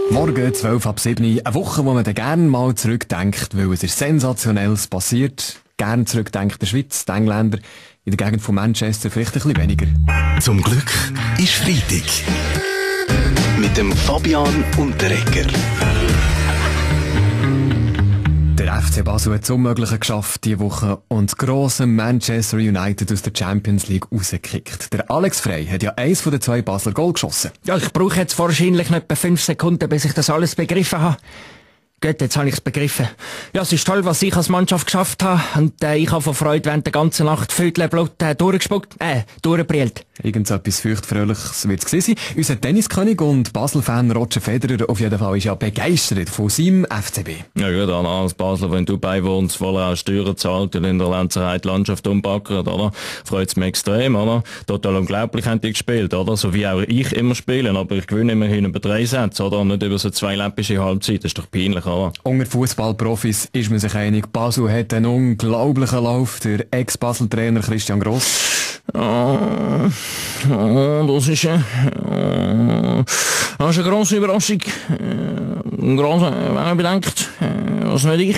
Morgen 12:07 eine Woche, wo man dann gerne mal zurückdenkt, weil es ist Sensationelles passiert. Gerne zurückdenkt der Schweiz, die Engländer, in der Gegend von Manchester vielleicht ein bisschen weniger. Zum Glück ist Freitag. Mit dem Fabian Unterreger. Der FC Basel hat das Unmögliche geschafft diese Woche und das grosse Manchester United aus der Champions League rausgekickt. Der Alex Frey hat ja eins von den 2 Basler Goal geschossen. Ja, ich brauche jetzt wahrscheinlich nicht etwa 5 Sekunden, bis ich das alles begriffen habe. Gut, jetzt habe ich es begriffen. Ja, es ist toll, was ich als Mannschaft geschafft habe. Und ich habe von Freude während der ganzen Nacht Viertel Blut durchgebrüllt. Irgend so etwas Feuchtfröhliches wird es gewesen sein. Unser Tenniskönig und Basel-Fan Roger Federer auf jeden Fall ist ja begeistert von seinem FCB. Ja gut, Anna, als Basler, wenn du beiwohnst, weil er auch Steuern zahlt und in der Lenzerheide die Landschaft umbackert, oder? Freut's mich extrem, oder? Total unglaublich haben die gespielt, oder? So wie auch ich immer spiele, aber ich gewinne immerhin über 3 Sätze, oder? Und nicht über so 2 läppische Halbzeit, das ist doch peinlich, oder? Unter Fußballprofis ist man sich einig, Basel hat einen unglaublichen Lauf. Der Ex-Basel-Trainer Christian Gross. Das ist eine grosse Überraschung. Wenn man bedenkt, was nicht ich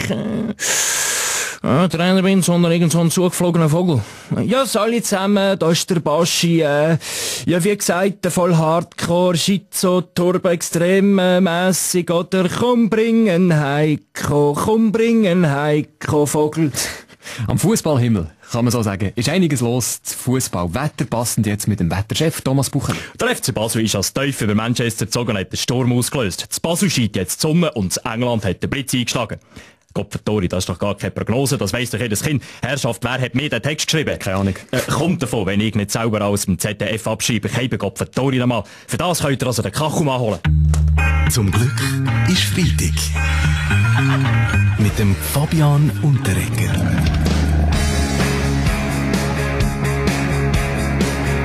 Trainer bin, sondern irgend so ein zugeflogener Vogel. Ja, alle zusammen, da ist der Baschi, ja, wie gesagt, voll Hardcore, Schizo, Turbo extrem mässig, oder komm bringen Heiko, Vogel. Am Fußballhimmel, kann man so sagen, ist einiges los. Das Fußballwetter passend jetzt mit dem Wetterchef Thomas Bucher. Der FC Basel ist als Teufel über Manchester gezogen und hat den Sturm ausgelöst. Das Basel scheint jetzt die Sonne und das England hat den Blitz eingeschlagen. Gottverdori, das ist doch gar keine Prognose, das weiss doch jedes Kind. Herrschaft, wer hat mir den Text geschrieben? Keine Ahnung. Kommt davon, wenn ich nicht selber aus dem ZDF abschreibe. Ich habe Gottverdori nochmal. Für das könnt ihr also den Kachum holen. Zum Glück ist Freitag. Mit dem Fabian Unterreger.